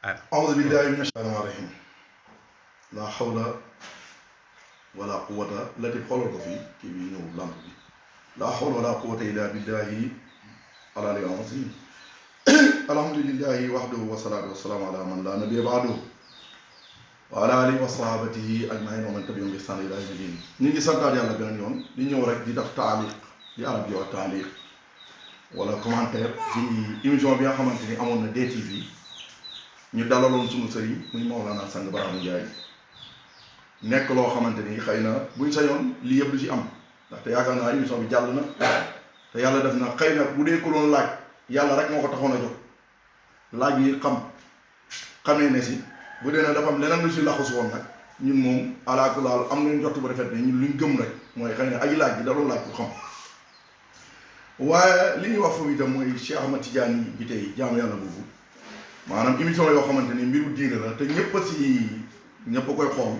أعوذ بالله من الشيطان الرجيم لا حول ولا قوة التي خلق في كبير ولم لا حول ولا قوة إلا بالله العلي العظيم الحمد لله وحده والصلاة والسلام على من لا نبي بعده وعلى آله وصحبه أجمعين ومن تبعهم بإحسان إلى يوم الدين. نيجي سانتار يالا بن يون دي ñew rek di def تعليق di arab di wax تعليق wala commentaire ci émission bi nga xamanteni amon na DTV ñu dalaloon sunu sëriñ muy Mawlana Sang Barham Ndiaye nekk loo xamante ni xëy na buñ sañoon lii yëpp du ci am ndaxte yaakaar naa émission bi jàll na te yàlla def na xëy na bu dee ko doon laaj yàlla rek moo ko taxoon a jóg laaj yi xamee ne si bu dee na dafa am leneen lu si laxus woon nag ñun moom alaakulaal am nañu jot bu rafet ne ñun luñ gëm rek mooy xëy na aji laaj bi da doon laaj pour xam waaye li ñuy wax foofu itam mooy Cheikh Ahmad Tidiane bi tey jaamu yàlla boobu maanaam émission yoo xamante ni mbiru diine la te ñëpp a koy xool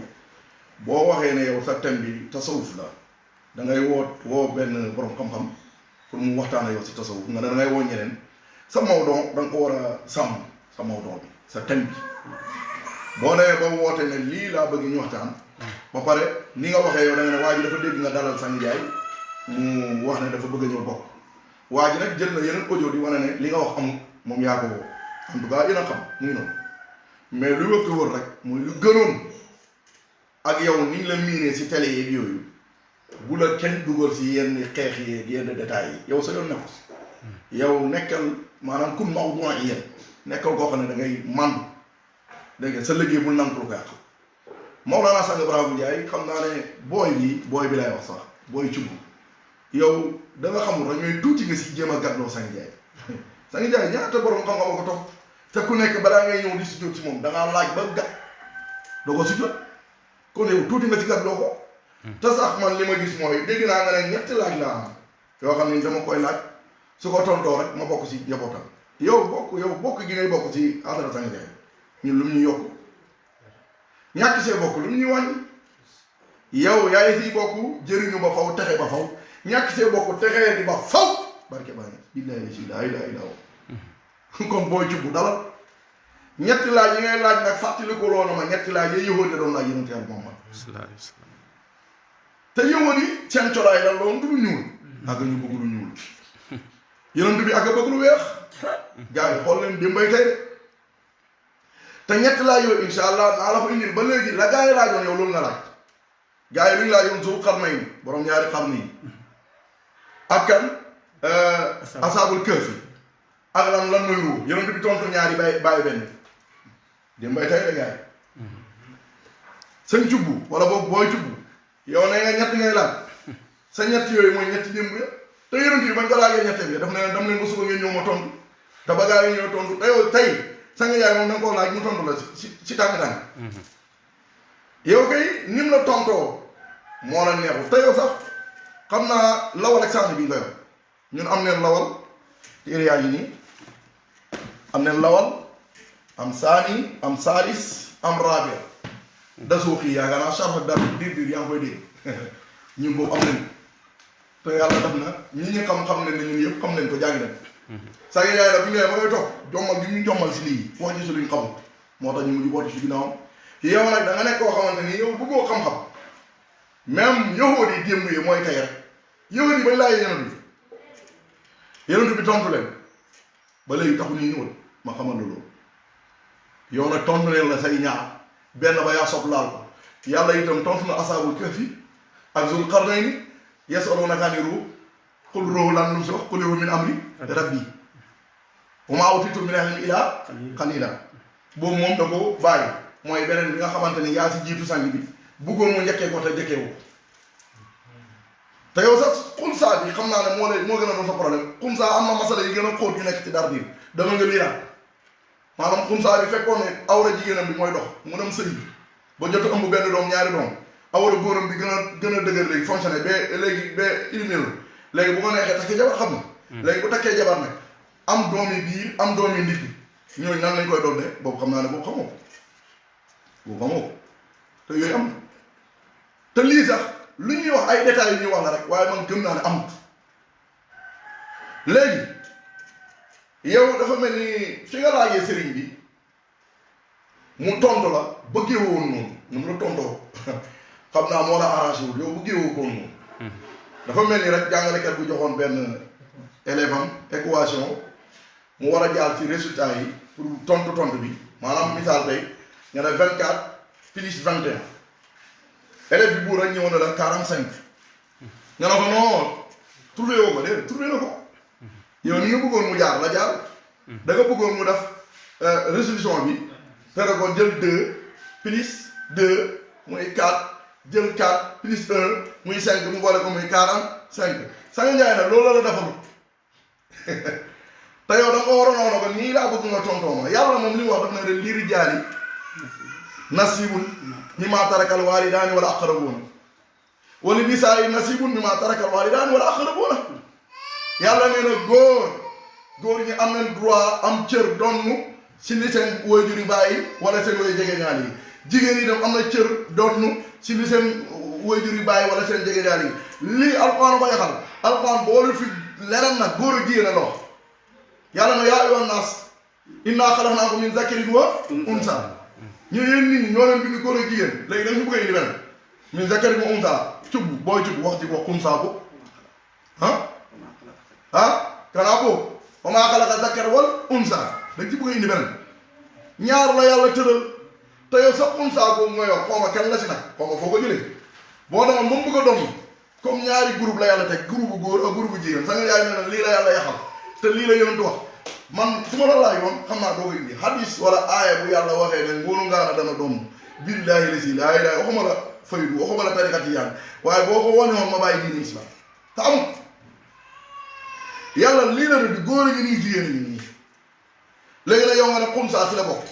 boo waxee ne yow sa thème bi tasawuf la da ngay woo benn borom xam-xam pour mu waxtaan ak yow si tasawuf nga ne da ngay woo ñeneen sa mawdon da nga ko war a sàmm sa mawdon bi sa thème bi boo nee ba woote ne lii laa bëgg ñu waxtaan ba pare ni nga waxee yow da nga ne waa ji dafa dégg nga dalal Sang Ndiaye mu wax ne dafa bëgg a ñëw bokk waa ji nag jël na yeneen audio di wane ne li nga wax amul moom yaa ko woo en tout cas yéen a xam muy noonu mais lu wëkk wër rek mooy lu gënoon ak yow ni ñu la miinee si télé yeeg yooyu bu la kenn dugal si yenn xeex yeeg yenn détails yi yow sa yoon nekku si yow nekkal maanaam kun mawdu'i yéen nekkal koo xam ne da ngay man dégg nga sa liggéey bul nangu lu ko yàq Mawlana Sang Barham Ndiaye xam naa ne booy bi lay wax sax booy cubb yow da nga xamul rek ñooy tuuti nga si jéem a gàddoo Sang Ndiaye Sang Ndiaye ñaata borom xam-xam ko topp te ku nekk balaa ngay ñëw di sujjóot ci moom da ngaa laaj ba gàtt doo ko sujjóot kon yow tuuti nga ci gàddoo ko te sax man li ma gis mooy dégg naa nga ne ñetti laaj laa am yoo xam ne dama koy laaj su ko tontoo rek ma bokk si njabootam yow bokk gi ngay bokk ci adara Sang Ndiaye ñun lu mu ñu yokk ñàkk see bokk lu mu ñu wàññi yow yaay siy bokk jëriñu ba faw texe ba faw ñàkk see bokk texee di ba faw barke baa ngi billahi laa ilaaha illa huwa kon booy cubbu dalal ñetti laaj yi ngay laaj nag fàttali ko loolu ma ñetti laaj yi yëwoon doon laaj yonent Yàlla Muhammad sallallahu alayhi wa sallam te yëwoon yi seen colaay la loolu du lu ñuul ak ñu bëgg lu ñuul yonent bi ak a bëgg lu weex gars yi xool leen démbay tey de te ñetti laaj yooyu insha allah naa la ko indil ba léegi la gars yi laajoon yow loolu nga laaj gars yi lu ñu laajoon Zul Qarnayn borom ñaari xarni yi ak kan asaabul kahfi ak lan mooy ruu yonent bi tontu ñaari bàyyi benn dem bay tay la gaay sëñ cubbu wala boobu booy cubbu yow ne nga ñett ngay laaj sa ñett yooyu mooy ñetti démb ya te yonent bi bañ ko laajee ñette bi daf ne dam leen ba suba ngeen ñëw ma tontu te ba gaa yi ñëw tontu te yow tey Sang Ndiaye moom da nga koo laaj mu tontu la si tàng-tàng yow kay nim la tontoo moo la neexul te yow sax xam naa lawal ak sànni bi nga yor ñun am neen lawal téere yaa ngi nii am neen lawal am saani am saalis am rabia dasuuxi yaakaar naa charge dar dir yaa ngi koy dégg ñun boobu am nañ te yàlla def na ñi xam ne ñun yëpp xam nañ ko jàngi dem Sang Ndiaye la bi ñu ba ngay toog jommal gi ñu jommal si lii wax ci si luñ xamul moo tax ñu mujj booti si ginnaawam yow nag da nga nekk koo xamante ni yow bëggoo xam-xam même yowóot yi démb yi mooy tey rek yowóot yi bañ laajee yonent bi tontu leen ba léegi taxu ñuy ñëwal ma xamal loolu yow nag tontu leen la say ñaar benn ba yaa sob laal ko yàlla itam tontu na asaabul kahfi ak Zul Qarnayni yas'alunaka ani ruuh qul ruuhu lan nu si wax qul ruuhu min amri rabbi wa maa utiitum min ilmin illaa qaliila boobu moom da ko bàyyi mooy beneen bi nga xamante ni yaa si jiitu sang bi bëggoon mu njëkkee ko te njëkkee wu te yow sax xumsaa bi xam naa ne moo gën a doon sa problème xumsaa am na masala yi gën a xóot yu nekk ci dar biir dama nga liiraat maanaam xumsaa bi fekkoon ne awra jigéenam bi mooy dox mu dem sëy bi ba jot ëmb benn doom ñaari doom awra góoram bi gën a dëgër léegi fonctionné ba léegi ba ilmil léegi bu ko neexee takkee jabar xam na léegi bu takkee jabar nag am doomi biir am doomi ndikki ñooñu nan lañ koy doon de boobu xam naa ne boobu xamoo ko te yooyu am te lii sax lu ñuy wax ay détails yu ñuy wax la rek waaye man gëm naa ne amut léegi yow dafa mel ni fi nga laajee sëriñ bi mu tontu la bëggee woon noonu mun la tontoo xam naa moo la arrangé wul yow bëggee woo ko noonu dafa mel ni rek jàngalekat bu joxoon benn élève am équation mu war a jaar ci résultat yi pour tontu bi maanaam misaal tey nga ne 24 plus 21 élève bi buur rek ñëwoon na la 45 nga ne ko non trouvé woo ko déedéet trouvé na ko yow ni nga bëggoon mu jaar la jaar da nga bëggoon mu def résolution bi tere ko jël 2 plus 2 muy 4 jël 4 plus 1 muy 5 mu boole ko muy 45 Sanga Ndiaye nag loolu la defalu te yow da nga ko waroon a wax ko nii laa bëgg nga tontoo ma yàlla moom li mu wax daf ne rek liiri jaali nasibun mimmaa tarakal waalidaani wal aqrabuuna wa li nisaa'i nasibun mimmaa tarakal waalidaani wal aqrabuuna yàlla nee na góor ñi am nañ droit am cër donnu si li seen waajur yi bàyyi wala seen way jegeñaal yi jigéen yi dem am na cër donnu si li seen waajur yi bàyyi wala seen jegeñaal yi lii alxuraan ko yaxal alxuraan boolu fi leneen nag góor a jigéen a lox yàlla na yaa ayyuhan naas innaa xalaqnaakum min zakarin wa unsaa ñu yéen nit ñi ñoo leen bind góor a jigéen léegi dañu bëgg a indi benn min zakarin wa unsaa cubb booy cubb wax ci wax unsaa ko kanaa boobu wa maa xalaqa zakara wal unsaa dañ ci bëgg a indi benn ñaar la yàlla tëral te yow sa unsaa boobu nga yor xaw ma kenn la si nag xaw ma foo ko jëlee boo demoon moom bëgg a doon comme ñaari groupe la yàlla teg groupe góor ak groupe jigéen Sanga Ndiaye nee na lii la yàlla yaxal te lii la yonent wax man su ma la laaj woon xam naa doo ko indi hadis wala aaya bu yàlla waxee ne ngóonu ngaana dana doom billaahi la si laa ilaaha waxuma la faydu waxuma la tarikat yi waaye boo ko wane woon ma bàyyi diine islam te amul yàlla lii la di góor a ngi nii jigéen ñi nii léegi nag yow nga ne xunsaa si la bokk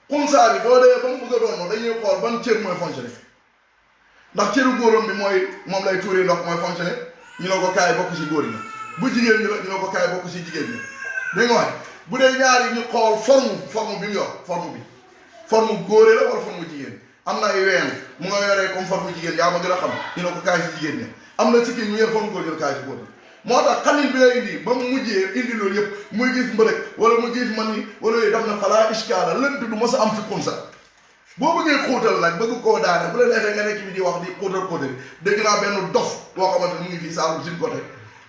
xunsaa bi boo dee ba mu bëgg a doon dañuy xool ban cër mooy fonctionné ndax cëru góoram bi mooy moom lay tuuree ndox mooy fonctionné ñu ne ko kaay bokk si góor ñi bu jigéen ñi la ñu ne ko kaay bokk si jigéen ñi dégg nga wax bu dee ñaar yi ñu xool forme bi mu yor forme góore la wala forme jigéen am na ay ween mu nga yoree comme forme jigéen yaa ma gën a xam ñu ne ko kaay si jigéen ñi am na sikki ñu yor forme góor jël kaay si góor moo tax xalil bi lay indi ba mu mujjee indi loolu yëpp muy gis mbërëg wala mu gis man ni wala yooyu daf na falaa iskaala lënt du mos a am fi xunsa boo bëggee xóotal nag bëgg koo daane bu la neexee nga nekk bi di wax di xóotal dégg naa benn dof boo xamante ne mu ngi fii saalum suñ côté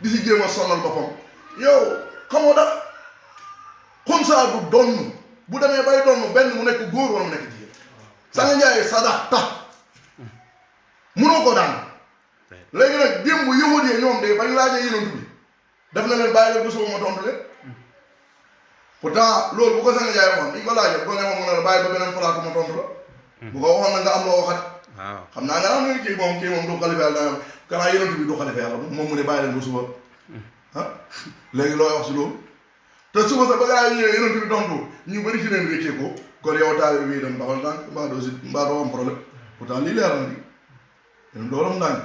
di si jéem a sonal boppam yow xamoo dara xunsa du donn bu demee bay donn benn mu nekk góor wala mu nekk jigéen Sanga Ndiaye sadax tax munoo ko daan léegi nag démb yahud yi ñoom de bañ laajee yonent bi def na leen bàyyi leen ba suba ma tontu leen pourtant loolu bu ko Sanga Ndiaye waxoon biñ ko laajee bu ko neexoon mu ne la bàyyi ba beneen plateau ma tontu la bu ko waxoon na nga am loo waxat xam naa nga am ne kii moom du xalifa yàlla kanaa yonent bi du xalifa yàlla moom mu ne bàyyi leen ba suba léegi looy wax si loolu te suba sax ba gaa yi ñëwee yonent bi tontu ñu bëri ci leen wéccee ko kon yow taal bi dem dawal ndànk mbaa doo am problème pourtant lii leer na ni yéen doo am ndànk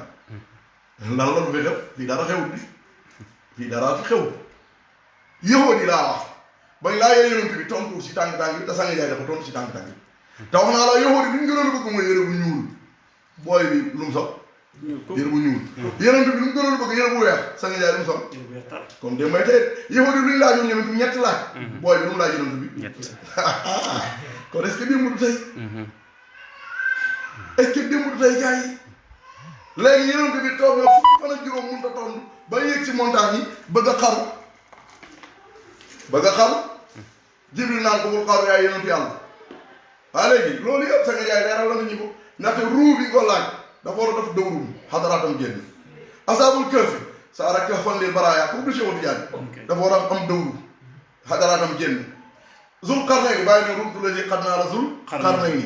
lan la du fi xew fii dara xewut bi fii dara fi xewut yahud yi laa wax bañ laa yee yonent bi tontu si tànk-tànk bi te Sanga Ndiaye dafa tontu si tànk-tànk bi te wax naa la yahud yi li ñu gënoon bëgg mooy yére bu ñuul booy bi lu mu sol yére bu ñuul yonent bi li mu gënoon bëgg yére bu weex Sanga Ndiaye lu mu sol kon de may tey yahud yi lu ñu laajoon yonent bi ñetti laaj booy bi lu mu laaj yonent bi kon est-ce que démb du tey est-ce que démb du tey gars yi léegi yonent bi toog na fukki fan ak juróom mënut a tontu ba yéeg si montagne yi bëgg a xaru Jibril naan ko bul xaru yaay yonent yàlla waaye léegi loolu yëpp Sanga Ndiaye leeral la nañu ko ndaxte ruu bi ko laaj dafa war a def dëwrum xadaraatam génn asaabul kahfi saara kahfan lil baraaya ko obligé watu jaani dafa war a am dëwru xadaraatam génn Zul Qarnayni bàyyi ne rumtu la si xad naa la Zul Qarnayni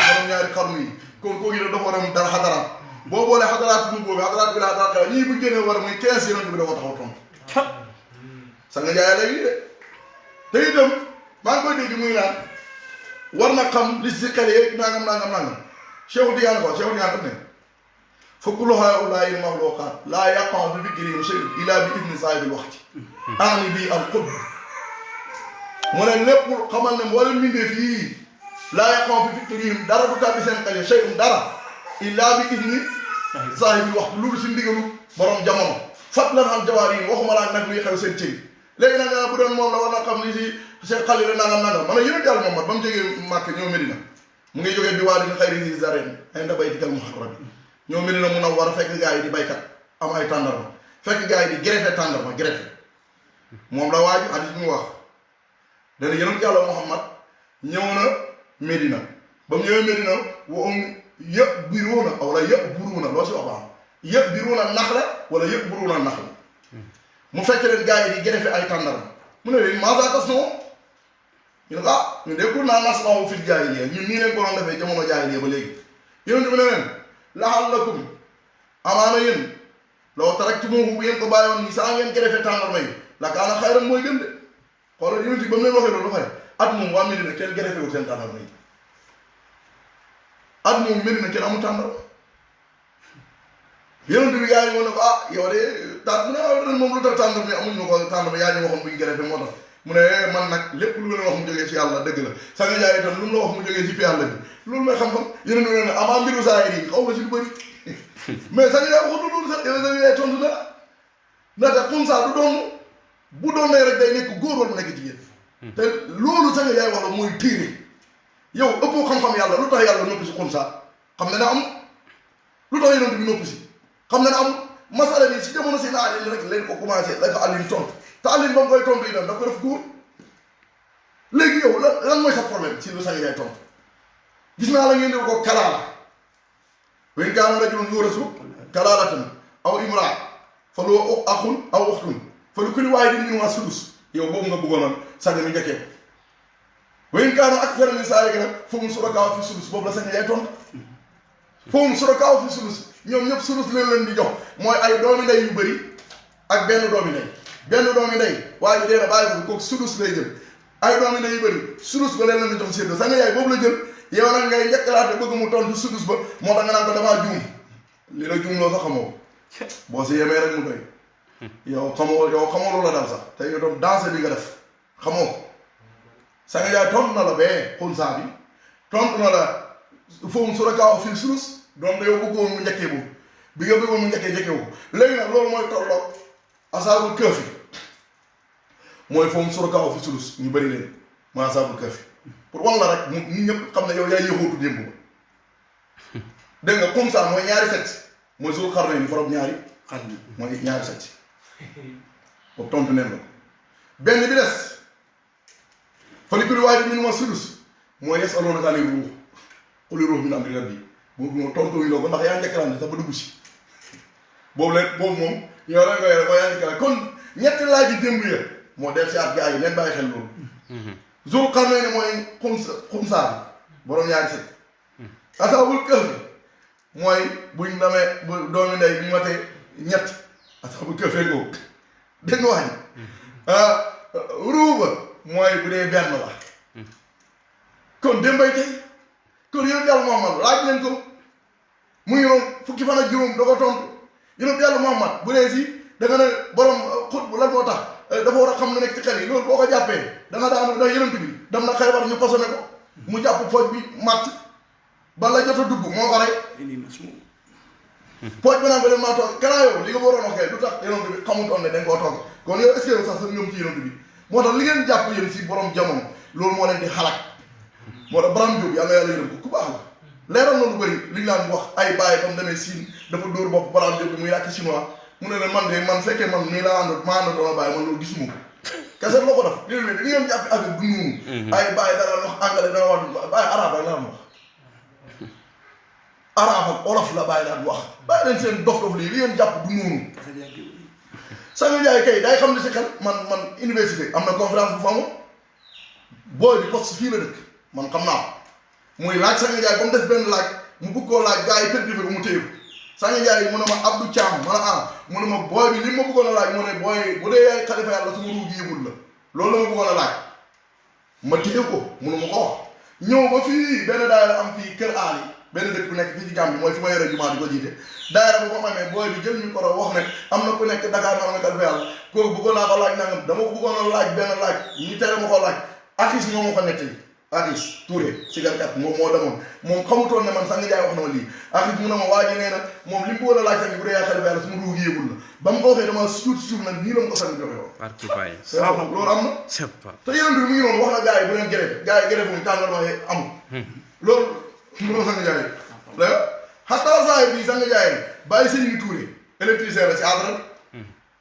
borom ñaari xarnu yi kon kooku itam dafa war a am dara xadaraat boo boolee xadaraat bu boobu xadaraat bi la xadaraat xew ñii bu génnee war a muy 15 yonent bi dafa taxaw tontu Sanga Ndiaye léegi de te itam maa ngi koy dégg muy naan war na xam li si xel yeeg nangam Cheikh Tidiane daf ne fa kullu haa'ulaa'i al-maxluuqaat laa yaqa'u bi fikrihim shay'un illaa bi idni saahibil waqti aani bii al-qutb mu ne lépp xamal ne wala mbindeef yii laa yaqa'u bi fikrihim dara du tàbbi seen xel shay'un dara illaa bi idni saahibil waqti lu si ndigalu borom jamono fadlan an jawaarihim waxuma laa nag luy xew seen cëy léegi nag bu doon moom la war na xam ni si Cheikh Khalil la nangam man yonent yàlla Muhammad ba mu jógee Màkka ñëw Medina mu ngi jógee bi waa dina xayri si zaren ay nda baytikal muharram ñëw Medina mun a war a fekk gars yi di baykat am ay tàndarma fekk gars yi di greffé tàndarma greffé moom la waaju hadis bi mu wax dana yonent yàlla Muhammad ñëw na Medina ba mu ñëwee Medina wa yëpp biruuna wala yëpp buruuna loo si wax baax yëpp biruuna nax la wala yëpp buruuna nax la mu fekk leen gars yi di greffé ay tàndarma mu ne leen maasa tas no ñu ne ko ñu de kur naa nasma'u fil jaahiliyya ñun nii leen ko doon defee jamono jaahiliyya ba léegi yonent bi ne leen la'allakum amaana yéen law taraktumuuhu bu ngeen ko bàyyoon nii saa ngeen greffé tàndarma yi la kaana xayran mooy gën de xoolal yonent bi ba mu leen waxee loolu ba pare at moom waa Medina kenn greffé wu seen tàndarma yi at moom Medina kenn amul tàndarma yonent bi gars yi moo ne ko yow de mu ne moom lu tax tàndarma yi amuñu ko tàndarma yaa ñu waxoon buñ greffé moo tax mu ne man nag lépp lu leen wax mu jógee ci yàlla dëgg la sa nga jaay itam lu mu la wax mu jógee ci fi yàlla bi loolu mooy xam-xam yeneen ne ne avant mbiru saa yi xaw ma ci lu bëri mais sa nga jaay waxut loolu sax yeneen dañu lay tontu dara ndaxte comme ça du doon bu doonee rek day nekk góor wala mu nekk jigéen te loolu sa nga jaay wax la mooy téere yow ëppoo xam-xam yàlla lu tax yàlla noppi si comme ça xam ne na am lu tax yonent bi noppi si xam ne na am masala bi si jamono si na Aliou rek leen ko commencé la ko Aliou tontu te Aliou ba mu koy tontu itam daf ko def góor léegi yow lan mooy sa problème si lu sa yaay tontu gis naa la ngeen di ko kalaala wa in kaana rajulun yuurasu kalaalatan aw imraa fa lahu axun aw uxtun fa li kulli waahidin minhumaa sudus yow boobu nga bëggoon sànni mi njëkkee wa in kaanu akthara min zaalika nag fahum shurakaa'u fi sudus boobu la sa yaay tontu fahum shurakaa'u fi sudus ñoom ñëpp sudus leen di jox mooy ay doomi ndey yu bëri ak benn doomi ndey. benn doomi ndey waaye dee na bàyyi ko kooku sudus lay jël ay doomi ndey yu bëri sudus ba leen la ñu jox séddoo sa nga yaay boobu la jël yow nag ngay njëkkalaate bëgg mu tontu sudus ba moo tax nga naan ko damaa juum li la juum loo sax xamoo boo si yemee rek mu doy yow xamoo lu la dal sax te yow doon danse bi nga def xamoo ko sa nga yaay tontu na la bee xunsaa bi tontu na la foofu shurakaa'u fi sudus doom da yow bëggoon mu njëkkee boobu bi nga bëggoon mu njëkkee ko léegi nag loolu mooy tolloog asaabul kahfi mooy foofu shurakaa'u fi sudus ñu bëri leen ma asaabul kahfi pour wan la rek nit ñëpp xam ne yow yaa yëxootu démb ba dégg nga comme ça mooy ñaari set mooy Zul Qarnayni borom ñaari mooy ñaari set boobu tontu neen la benn bi des fa li kulli waahidin minhumaa sudus mooy yas'aluunaka ani ruuh quli ruuhu min amri rabbii boobu moom tontu wuñ la ko ndax yaa njëkkalante sax ba dugg si boobu moom yow la nga yore ko yaa njëkkalante kon ñetti laaj yi démb ya moo def si at gaa yi leen bàyyi xel loolu Zul Qarnayni mooy xumsaa bi borom ñaari set asaabul kahfi mooy buñ demee bu doomi ndey bi ñu matee ñett asaabul kahfi boobu dégg nga wax ji ruuba mooy bu dee benn la kon démbay tey kon yonent Yàlla Muhammad laaj leen ko mu ngi noonu fukki fan ak juróom da ko tontu yonent Yàlla Muhammad bu dee si da nga ne borom xut bu lan moo tax dafa war a xam lu nekk ci xel yi loolu boo ko jàppee da nga daanu ndax yonent bi dem na Xaybar ñu posone ko mu jàpp pooj bi màtt ba la jot a dugg moo ko rey pooj bi naan ko dem maa toog kanaa yow li nga waroon waxee lu tax yonent bi xamutoon ne dañ koo toog kon yow est-ce que sax sa ñoom ci yonent bi moo tax li ngeen jàpp yéen si borom jamono loolu moo leen di xalaat moo tax Braham Diop yàlla yàlla yërëm ko ku baax la leeral na lu bëri li ñu naan wax ay bàyyi tam demee siin dafa dóor bopp Braham Diop bi muy yàq chinois mu ne man de man fekkee man nii laa ànd maa ànd doon bàyyi man loolu gisuma ko kese loo ko def léeg-léeg li ngeen jàpp affaire du noonu ay bàyyi dara wax anglais dana wax bàyyi arabe rek la wax arabe ak olof la bàyyi daan wax bàyyi leen seen dof lii li ngeen jàpp du noonu Sanga Ndiaye kay day xam ne si xel man université am na conférence bu fa amoon booy bi poste fii la dëkk man xam naa muy laaj Sanga Ndiaye ba mu def benn laaj mu bëgg koo laaj gars yi perturbé ko mu téye ko Sanga Ndiaye mu ne ma Abdou Thiam ma ne mu ne ma booy bi li ma bëggoon a laaj mu ne booy bu dee yaay xalifa yàlla suma ruu gi yëgul la loolu la ma bëggoon a laaj ma téye ko mënu ma ko wax ñëw ba fii benn daayira am fii Kër Ali benn dëkk bu nekk fii ci Gambie mooy fi ma yore jumaa di ko jiite daayira bu ma amee booy bi jël micro wax ne am na ku nekk Dakar ma nga xalifa yàlla kooku bëggoon naa ko laaj nangam dama ko bëggoon a laaj benn laaj ñu tere ma ko laaj artiste moo ma ko nettali Aris Touré sigarkat moom moo demoon moom xamutoon ne man Sang Njaay wax na ma lii Aris mu ne ma waa ji nee na moom li mu bëggoon a laaj sang bu dee yaa xalifa yàlla su ma ruugi yëgul la ba mu ko waxee dama suuf nag nii la mu ko sang joxe woon loolu am na te yeneen bi mu ngi noonu wax na gars yi bu leen gërëf mu tàngal waxee amul loolu mu doon Sang Njaay la xataa saa bi Sang Njaay bàyyi sëñ bi Touré électricien la si àdra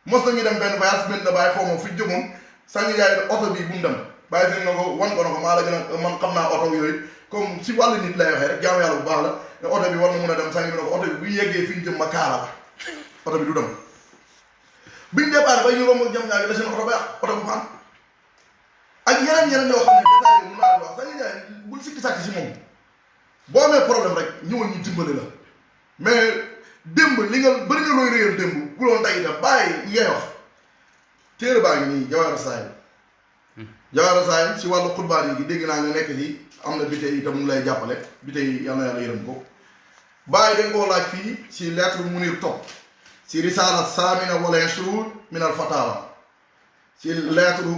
mos nañu dem benn voyage benn na bàyyi xaw ma fi jógoon Sang Njaay oto bi bu mu dem bàyyi sëñ na ko wan ko na ko maa la gën a man xam naa oto yooyu comme si wàllu nit lay waxee rek jaamu yàlla bu baax la ne oto bi war na mun a dem sang bi ne ko oto bi bu yeggee fi ñu jëm ma kaara la oto bi du dem biñ départ ba ñu romb jëm ñaari la seen oto ba yàq oto bu fan ak yeneen yoo xam ne détails yi mun naa wax Sang Njaay bul sikki sàkk si moom boo amee problème rek ñëwal ñu dimbali la mais démb li nga bëri nga looy réyal démb bu doon tey def bàyyi ngay wax téere baa ngi nii Jawahara Saayil si wàllu xutbaan yi gi dégg naa nga nekk si am na bité yi te mu ngi lay jàppale bité yi yal na yàlla yërëm ko bàyyi dañ koo laaj fii si lettre Munir Top si risala saamina wala inshur min al fatawa si lettre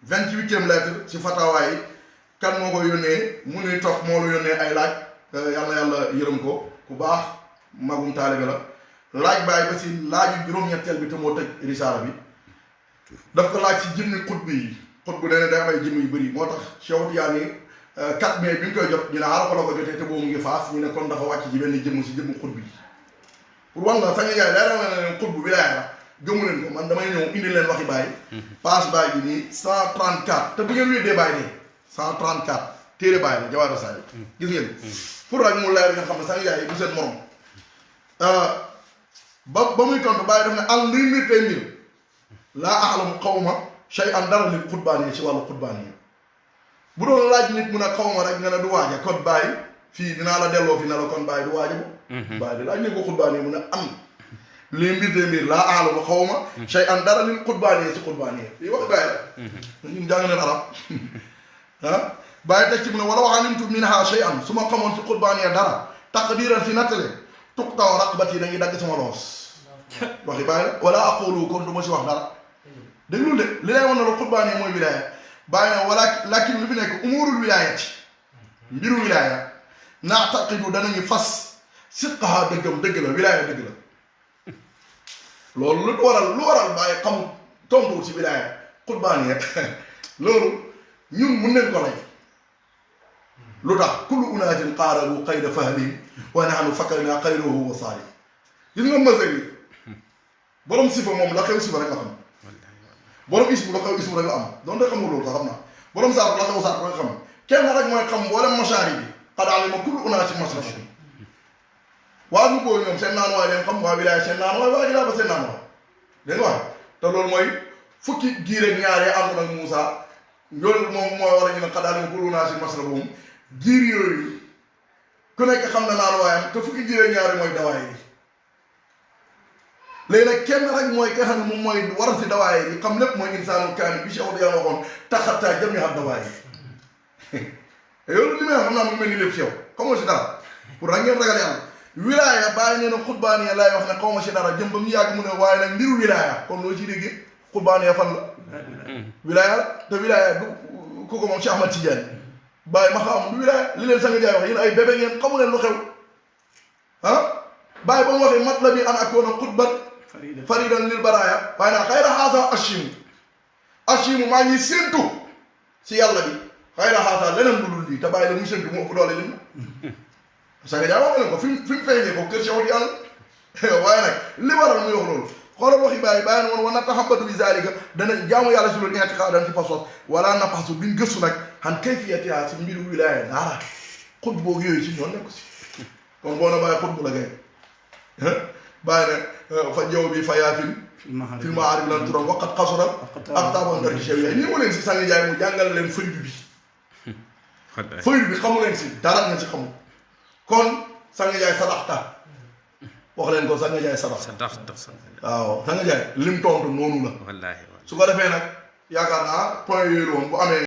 28e lettre si fatawa yi kan moo ko yónnee Munir Top moo la yónnee ay laaj yal na yàlla yërëm ko ku baax magum taalibe la laaj bàyyi ba si laaju juróom-ñetteel bi te moo tëj risala bi daf ko laaj si jëmmi xutbi yi xutbu nee na day am ay jëmm yu bëri moo tax Cheikh Tidiane 4 mai bi ñu koy jot ñu ne xaaral ko la ko jotee te boobu mu ngi faas ñu ne kon dafa wàcc ci benn jëmm si jëmm xutbu yi pour wan la Sang Njaay leeral na leen xutbu bi laay la gëmu leen ko man damay ñëw indi leen waxi bàyyi passe bàyyi bi nii 134 te bu ngeen wéddee bàyyi de 134 téere bàyyi la Jawahara Saayil gis ngeen pour rek mu leer nga xam ne Sang Njaay du seen morom ba muy tontu bàyyi def ne al luy mbir tey mbir laa axlamu xawma shay an dara li xutbaan yi ci wàllu xutbaan yi bu doon laaj nit mun a xawma rek nga ne du waaja kon bàyyi fii dinaa la delloo fi ne la kon bàyyi du waaja bo bàyyi di laaj ni ko xutbaan yi mun a am lii mbir de mbir laa axlamu xawma shay an dara li xutbaan yi ci xutbaan yi fii wax bàyyi la ñun jàng neen arab ah bàyyi teg ci mu ne wala wax alimtu minha shay an su ma xamoon ci xutbaan yi dara taqdiran si nattale tuqtaw raqbat yi dañuy dagg sama loos waxi bàyyi la wala aqulu kon du ma si wax dara déglu de li lay wan na la xutbaan yi mooy wilaaya bàyyi na wala lakin lu fi nekk umurul wilaayati mbiru wilaaya naataqidu danañu fas sidqaha dëgg la wilaaya dëgg la loolu lu waral bàyyi xamul tontuwul si wilaaya xutbaan yi loolu ñun mun nañ ko lay lu tax kullu unaasin qaarabu qayda fahlim wa nahnu fakarna xayruhu wa saali gis nga mësëg yi borom sifa moom la xew sifa rek nga xam borom ismu la xew ismu rek la am doon rek xamul loolu sax xam naa borom saatu la xew saatu rek xam kenn rek mooy xam wala machaari bi qad alima kullu unaasin masrabahum waa nu boobu ñoom seen naan waay leen xam waa wilaaya seen naan waay waa ji ba seen naan waay dégg nga wax te loolu mooy fukki giir ak ñaaree ànd nag Moussa loolu moom mooy war a ñu ne qad alima kullu unaasin masrabahum giir yooyu ku nekk xam na naan waayam te fukki giir ak ñaari mooy dawaay yi léegi nag kenn rek mooy ki nga xam ne moom mooy war a si dawaay yi xam lépp mooy insaanul kaamil bi Cheikh Tidiane waxoon taxataa jëm ñu xam dawaay yi yow li may xam naa mu mel ni lépp si yow xamoo si dara pour rek ngeen ragal yàlla wilaaya bàyyi nee na xutbaan ya laay wax ne xaw ma si dara jëm ba mu yàgg mu ne waaye nag mbiru wilaaya kon loo ciy déggee xutbaan ya fan la wilaaya la te wilaaya du kooku moom Cheikh Ahmad Tidiane bàyyi ma xam du wilaaya li leen Sang Njaay wax yéen ay bébé ngeen xamu leen lu xew ah bàyyi ba mu waxee mat la bi an akoona xutban faridan lil baraaya waaye nag xayra xaasa achimu maa ngi séntu si yàlla bi xayra xaasa leneen lu dul lii te bàyyi la muy séntu mu ëpp doole lim Sang Njaay wax leen ko fi mu feeñee ko kër Cheikh Tidiane waaye nag li waral muy wax loolu xoolal waxi bàyyi na woon wa natahabbatu bi zalika dana jaamu yàlla si loolu i'tiqaadan ci pas-pas wala nafasu duñ gëstu nag xan kayfiyatiha si mbiru wilaaya daara xut boog yooyu si ñoon nekk si kon boo na bàyyi xut bu la gay bàyyi ne fa jaww bi fa yaafin fil maarif lan turam waqat xasural ak taaban darki chew yaay ñi mu leen si Sang Njaay mu jàngal leen fëydu bi fëydu bi xamu leen si dara ngeen si xamul kon Sang Njaay sadaxta wax leen ko Sang Njaay sadax waaw Sang Njaay lim tontu noonu la su ko defee nag yaakaar naa point yooyu woon bu amee